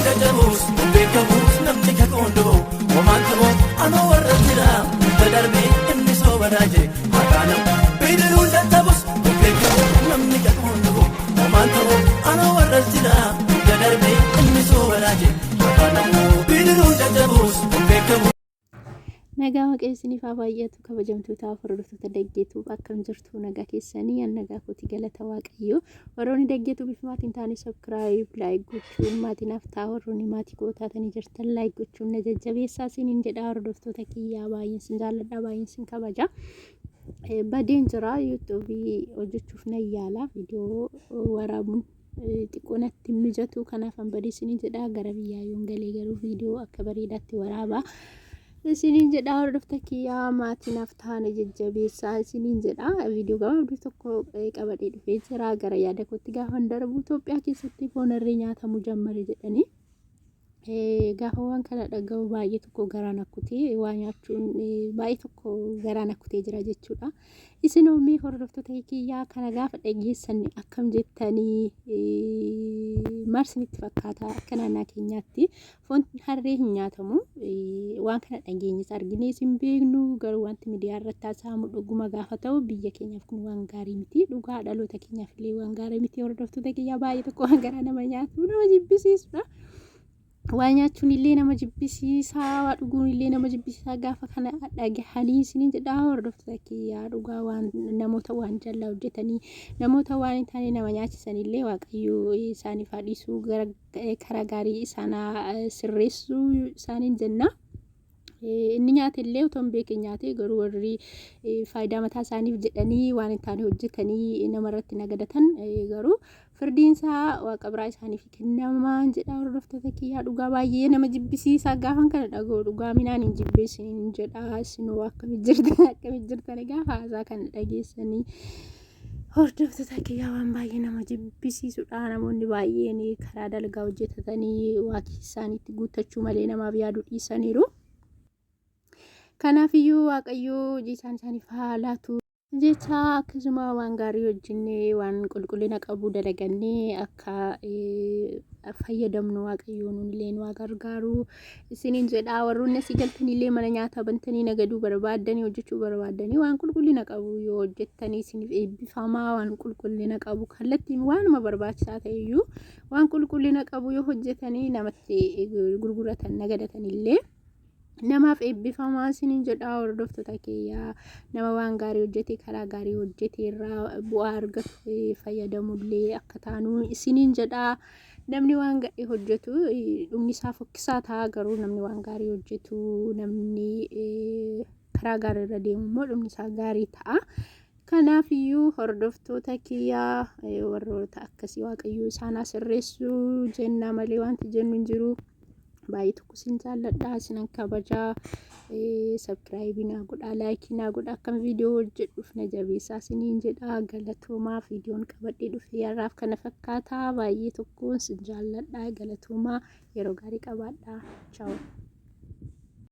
jajjaboos hin beekamu namni kakoondoo homaan ta'u anoo warra jira hunda darbee inni soobaraa jee maqaanam bidiruun dadhabus hin beekamu namni kakoondoo homaan ta'u anoo warra jira hunda darbee inni soobaraa jee maqaanam bidiruun dadhabus hin beekamu. Nagaa waaqayyo isiniif haa baay'atu kabajamtootaaf hordoftoota daggeetuuf akkam jirtu nagaa keessanii an nagaa kooti galata waaqayyo warroonni daggeetuuf bifa maatiin taane sabkiraayib laayik gochuun maatii naaf ta'a warroonni maatii koo taatanii jirtan laayik gochuun na jajjabeessaa isiniin jedha hordoftoota kiyyaa baay'een sin jaalladha baay'een sin kabaja. Badeen jira yuutuubii hojjechuuf nan yaala viidiyoo waraabuun xiqqoo natti hin mijatu kanaaf an badee isiniin jedha gara biyyaa yoon galee garuu viidiyoo akka bareedaatti waraaba isiniin jedha hordofta kiyyaa maatii naaf taane jajjabeessaa isiniin jedha viidiyoo gabaabduu tokko qabadhee dhufee jira gara yaada kootti gaafan darbu Itoophiyaa keessatti foon harree nyaatamuu jammare jedhanii Gaafa waan kana dhaga'u baay'ee tokko garaa na kutee waa nyaachuun baay'ee tokko garaa na kutee jira jechuudha. Isin mee hordoftoota kiyyaa kana gaafa dhageessan akkam jettanii maal isinitti fakkaata akka naannaa keenyaatti foon harree hin nyaatamu waan kana dhageenyes arginees hin beeknu garuu wanti miidiyaa irratti haasa'amu dhuguma gaafa ta'u biyya keenyaaf kun waan gaarii miti dhugaa dhaloota keenyaaf illee waan gaarii miti hordoftoota kiyyaa baay'ee tokko waan garaa nama nyaatu nama jibbisiisudha. Waa nyaachuun illee nama jibbisiisaa waa dhuguun illee nama jibbisiisaa gaafa kana dhagahanii isiniin jedhaa hordoftoota kiyyaa dhugaa waan namoota waan jallaa hojjetanii namoota waan hin taane nama nyaachisan illee waaqayyo isaaniif haa dhiisuu gara karaa gaarii isaan haa sirreessuu isaaniin jenna. Inni nyaate illee otoo hin beekin nyaate garuu warri faayidaa mataa isaaniif jedhanii waan hin taane hojjetanii namarratti nagadatan garuu firdiin isaa waaqa biraa isaaniif kennamaa jedha hordoftoota kiyyaa dhugaa baay'ee nama jibbisiisaa gaafan kana dhaga'u dhugaa minaan hin jibbeessin jedha isinoo akkami jirtan akkami jirtan gaafa haasaa kana dhageessanii. Hordoftoota kiyyaa waan baay'ee nama jibbisiisudha. Namoonni baay'een karaa dalgaa hojjetatanii waa isaaniitti guuttachuu malee namaaf yaaduu dhiisaniiru. Kanaafiyyuu Waaqayyoo hojii isaan isaaniif haa laatu. Jecha akkasuma waan gaarii hojjennee waan qulqullina qabu dalagannee akka fayyadamnu Waaqayyoo nullee nu haa gargaaru. Isiniin jedha warroonni asii galtanillee mana nyaataa bantanii nagaduu barbaaddanii hojjechuu barbaaddanii waan qulqullina qabu yoo hojjettanii isiniif eebbifamaa waan qulqullina qabu kallattiin waanuma barbaachisaa ta'e iyyuu waan qulqullina qabu yoo hojjetanii namatti gurguratan nagadataniillee namaaf eebbifamaa isiniin jedha hordoftoota kiyyaa nama waan gaarii hojjete karaa gaarii hojjete irraa bu'aa argatu fayyadamullee akka taanu isiniin jedha. Namni waan gadhee hojjetu dhumni isaa fokkisaa ta'a garuu namni waan gaarii hojjetu namni karaa gaarii irra deemu immoo dhumni isaa gaarii ta'a. Kanaaf iyyuu hordoftoota kiyyaa warroota akkasii waaqayyoo isaan haa sirreessu jenna malee wanti jennu hin jiru. Baay'ee tokko isin jaalladha isinan kabajaa sabkiraayibii naa godhaa laayikii naa godhaa akkan viidiyoo hojjedhuuf na jabeessaa isiniin jedha galatoomaa viidiyoon qabadhee dhufe har'aaf kana fakkaataa baay'ee tokkoon isin jaalladha galatoomaa yeroo gaarii qabaadha chaawu.